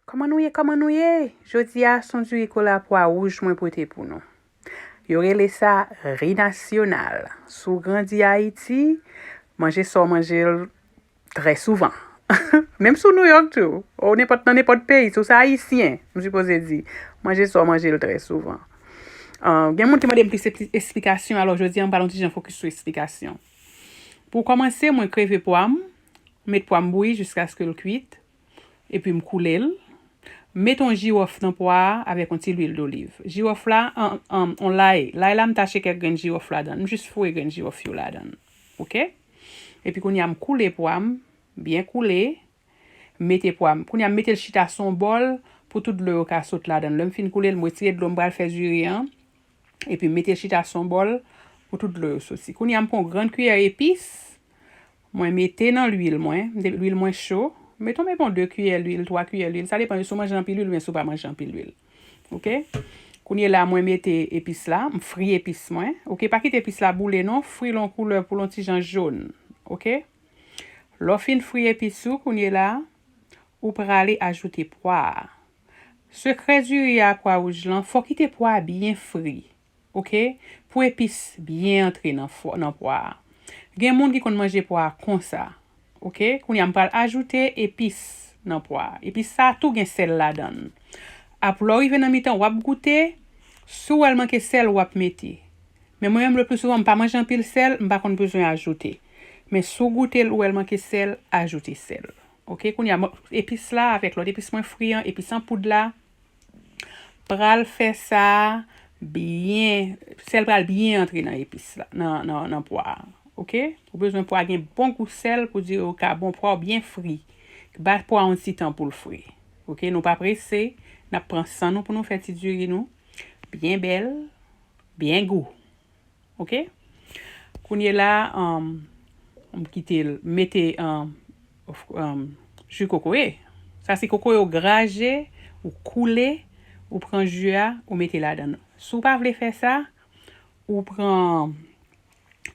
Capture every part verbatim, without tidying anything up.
Kòman nou ye? Kòman nou ye? Jodi a, se yon diri kola pwa wouj mwen pote pou nou. Yo rele sa ri nasyonal. Si w grandi Ayiti, manje sa w manje l trè souvan. Menm si w Nouyòk tou, ou nenpòt, nan nenpòt peyi, si w se Ayisyen, m sipoze di, manje sa w manje l trè souvan. Ah, gen moun ki mande m plis espli-, esplikasyon, alò jodi a, m pral yon ti jan fokis sou esplikasyon. Pou kòmanse, mwen kreve pwa m, met pwa m bouyi jiskaske l kwit, epi m koule l. Met yon jiwòf nan pwa a avèk yon ti lwil doliv. Jiwòf la, an, an, yon lay. Lay la, m tache kèk grenn jiwòf ladan l. M jis foure grenn jiwòf yo ladan l. Oke? Epi kounye a, m koule pwa m, byen koule. M mete pwa m. Kounye a, m mete l chita sou yon bòl pou tout dlo yo ka sot ladan l. Lè m fin koule l, m retire dlo, m pral fè diri an. Epi m mete l chita sou yon bòl pou tout dlo yo soti. Kounye a, m pran yon grann kiyè epis. Mwen mete nan lwil mwen, m te, lwil mwen cho. Mete yon, mete yon de kiyè lwil, twa kiyè lwil. Sa depann si w manje anpil lwil oubyen si w pa manje anpil lwil. Oke? Kounye la, mwen mete epis la, m fri epis mwen. Oke? Pa kite epis la boule non, fri l yon koulè pou l yon ti jan jòn. Oke? Lè w fin fri epis ou, kounye la, ou prale ajoute pwa a. Sekrè diri a pwa wouj lan, fò w kite pwa a byen fri. Oke? Pou epis byen antre nan fò, nan pwa a. Gen moun ki konn manje pwa a konsa. Oke? Kounye a, m pral ajoute epis nan pwa a. Epis sa a tou gen sèl ladan l. Apre lè w rive nan mitan, w ap goute. Si w wè l manke sèl, w ap mete. Men mwen menm, le pli souvan, m pa manje anpil sèl, m pa konn bezwen ajoute. Men si w goute l, ou wè l manke sèl, ajoute sèl. Oke, kounye a, mwen, epis la avèk lòt epis mwen fri an, epis an poud la, pral fè sa byen, sèl pral byen antre nan epis la, nan, nan, nan pwa a. Oke? Ou bezwen pwa gen bon gou sèl pou diri w ka bon, pwa w byen fri. Ba pwa yon ti tan pou l fri. Oke? Nou pa prese, n ap pran san nou pou nou fè ti diri nou. Byen bèl, byen gou. Oke? Kounye la, um, m kite l, mete, um, of- um, ji kokoye. Sa se kokoye w graje, ou koule, ou pran ji a, ou mete ladan l. Si w pa vle fè sa, ou pran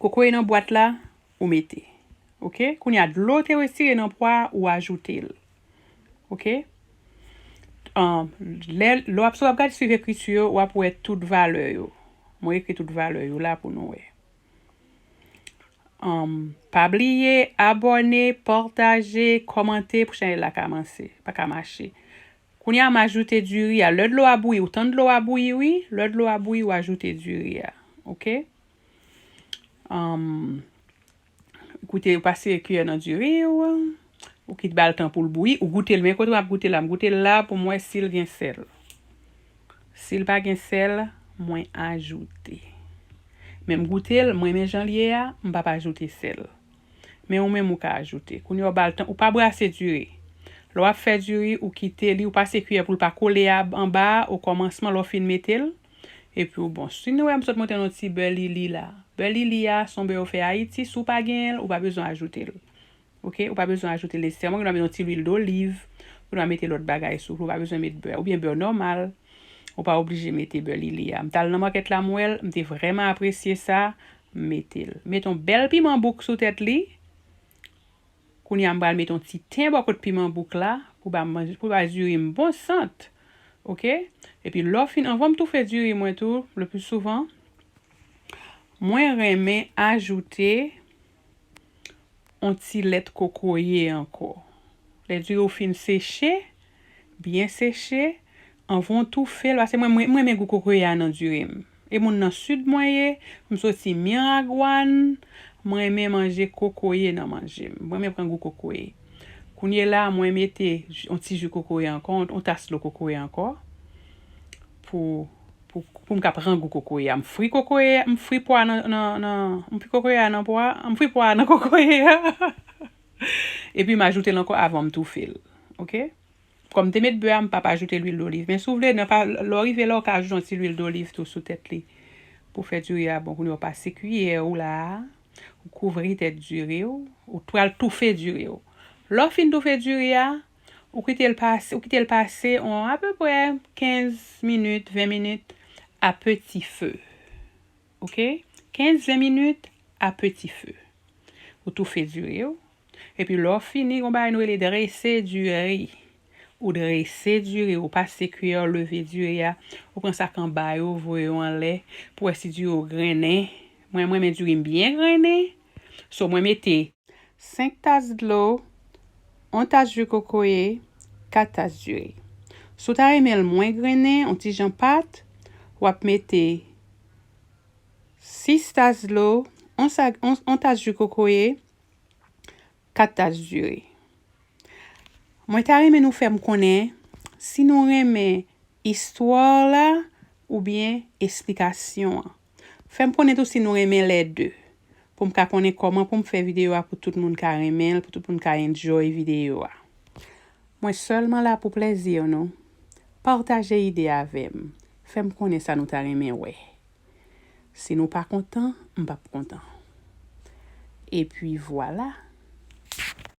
kokoye nan bwat la, ou mete. Oke? Kounye a, dlo te retire nan pwa a, ou ajoute l. Oke? Um, lè, lè w ap, si w ap gade, swiv ekriti yo, w ap wè tout valè yo. Mwen ekri tout valè yo la pou nou wè. Um, pa bliye abòne, pataje, kòmante pou chanèl la ka manse, pa ka mache. Kounye a, m ajoute diri a. Lè dlo a bouyi, ou tann dlo a bouyi, wi. Lè dlo a bouyi, ou ajoute diri a. Oke? Um, Koute, ou pase kiyè nan diri w, ou kit ba l tan pou l bouyi, ou goute l. Men kote m ap goute l la, m goute l la pou m wè si l gen sèl. Si l pa gen sèl, mwen ajoute. Men m goute l, mwen renmen jan l ye a, m p ap ajoute sèl. Men ou menm ou ka ajoute. Kounye a ou ba l tan, ou pa brase diri. Lè w ap fè diri, ou kite li, ou pase kiyè pou l pa kole a, anba a, okòmansman, lè w fin mete l, epi w bon. Si nou wè m sot montre nou ti bè lili la. Bè lili a, se yon bè yo fè Ayiti, si w pa genyen l, ou pa bezwen ajoute l. Oke? Ou pa bezwen ajoute l nesesèman, ou gen dwa mete yon ti lwil doliv, ou gen dwa mete lòt bagay sou, ou pa bezwen met bè, oubyen bè nòmal. Ou pa oblije mete bè lili a. M t al nan makèt la, m wè l, m te vrèman apresye sa, m mete l. Mete yon bèl piman bouk sou tèt li. Kounye a, m pral mete yon ti ten bò kot piman bouk la pou ba manje, pou ba diri m bon sant. Oke? Epi lè w fin, anvan m toufe diri mwen tou, le pli souvan, mwen renmen ajoute yon ti lèt kokoye ankò. Lè diri w fin seche, byen seche, anvan w toufe l, paske mwen, mwen, mwen renmen gou kokoye a nan diri m. E moun nan sid mwen ye, m soti Miragwàn, mwen renmen manje kokoye nan manje m. Mwen renmen pran gou kokoye. Kounye la, mwen mete yon ti ji kokoye ankò, yon tas dlo kokoye ankò, pou, pou, pou m ka pran gou kokoye a. M fri kokoye, m fri pwa nan, nan, nan, m fri kokoye a nan pwa, m fri pwa a nan kokoye a. Epi m ajoute l ankò avan m toufe l. Oke? Kòm m te met bè a, m p ap ajoute lwil doliv. Men si w vle, nan pa, lè w rive la, w ka ajoute yon ti lwil doliv tou sou tèt li. Pou fè diri a bon, kounye a w pase kiyè w la, ou kouvri tèt diri w, ou pral toufe diri w. Lè w fin toufe diri a, ou kite l pase, ou kite l pase on apeprè kenz minit, ven minit, a peti fe. Oke? Kenz, ven minit, a peti fe. Ou toufe diri w. Epi lè w fini, gon bagay nou rele drese diri. Ou drese diri, ou pase kiyè, ou leve diri a, ou pran sa k anba yo, ou voye yo anlè, pou wè si diri ou grennen. Mwen, mwen renmen diri m byen grennen. So, mwen mete senk tas dlo, yon tas ji kokoye, kat tas diri. Si w ta renmen l mwen grennen, yon ti jan pat, w ap mete sis tas dlo, yon sa-, yon, yon tas ji kokoye, kat tas diri. Mwen ta renmen nou fè m konnen si nou renmen istwa la oubyen esplikasyon an. Fè m konnen tou si nou renmen lè de, pou m ka konnen kòman pou m fè videyo a pou tout moun ka renmen l, pou tout moun ka enjoy videyo a. Mwen sèlman la pou plèzi nou. Pataje ide avè m. Fè m konnen sa nou ta renmen wè. Si nou pa kontan, m p ap kontan. Epi vwala,